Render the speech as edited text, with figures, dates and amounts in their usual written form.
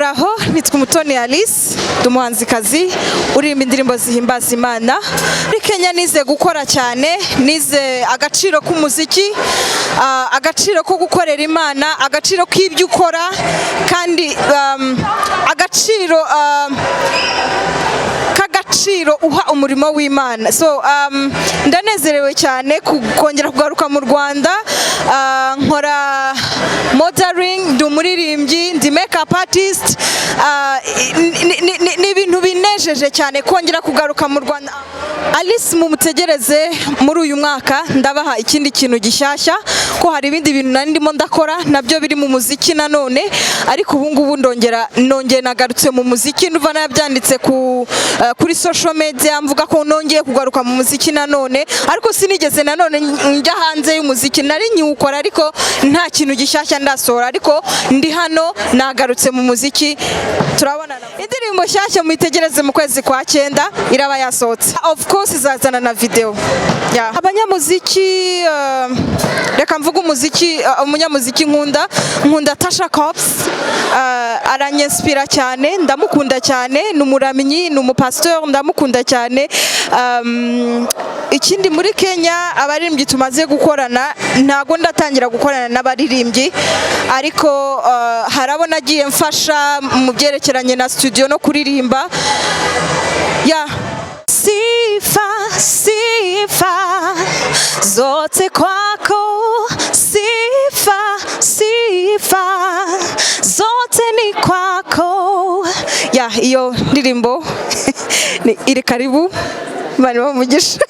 Muraho, nitwa Umutoni Alice, ndi umuhanzikazi uririmba indirimbo zihimbaza Imana. Muri Kenya nize gukora cyane, nize agaciro k'umuziki, agaciro ko gukorera Imana, agaciro k'ibyo ukora, kandi agaciro k'agaciro uha umurimo w'Imana. So ndanezerewe cyane kongera kugaruka mu Rwanda. Nkora modeling, ndi umuririmbyi, ndi makeup artist. Ni ibintu binejeje cyane kongera kugaruka mu Rwanda. Alice mumutegereze muri uyu mwaka, ndabaha ikindi kintu gishyashya, ko hari ibindi bintu nari ndimo ndakora nabyo biri mu muziki nanone, ariko ubu ngubu ndongera nongeye nagarutse mu muziki. Ndumva nabyanditse kuri social media, mvuga ko nongeye kugaruka mu muziki nanone, ariko sinigeze nanone njya hanze y'umuziki. Nari nyiwukora ariko nta kintu gishyashya ndasohora, ariko ndi hano nagarutse mu muziki. Turabonana, indirimbo nshyashya muyitegereze mu kwezi kwa cyenda iraba yasohotse. Of course izazana na video. Yeah. Abanyamuziki, reka mvuge umuziki, umunyamuziki nkunda, nkunda Tasha Cobbs, aranyinspira cyane, ndamukunda cyane, ni umuramyi, ni umupasteur, ndamukunda cyane. Ikindi muri Kenya abaririmbyi tumaze gukorana, ntago ndatangira gukorana n'abaririmbyi, ariko hari abo nagiye mfasha mu byerekeranye na studio no kuririmba. Yeah. Sifa, sifa zote kwako, sifa, sifa zote ni kwako. Ya, iyo ndirimbo ni iri karibu. Imana ibahe umugisha.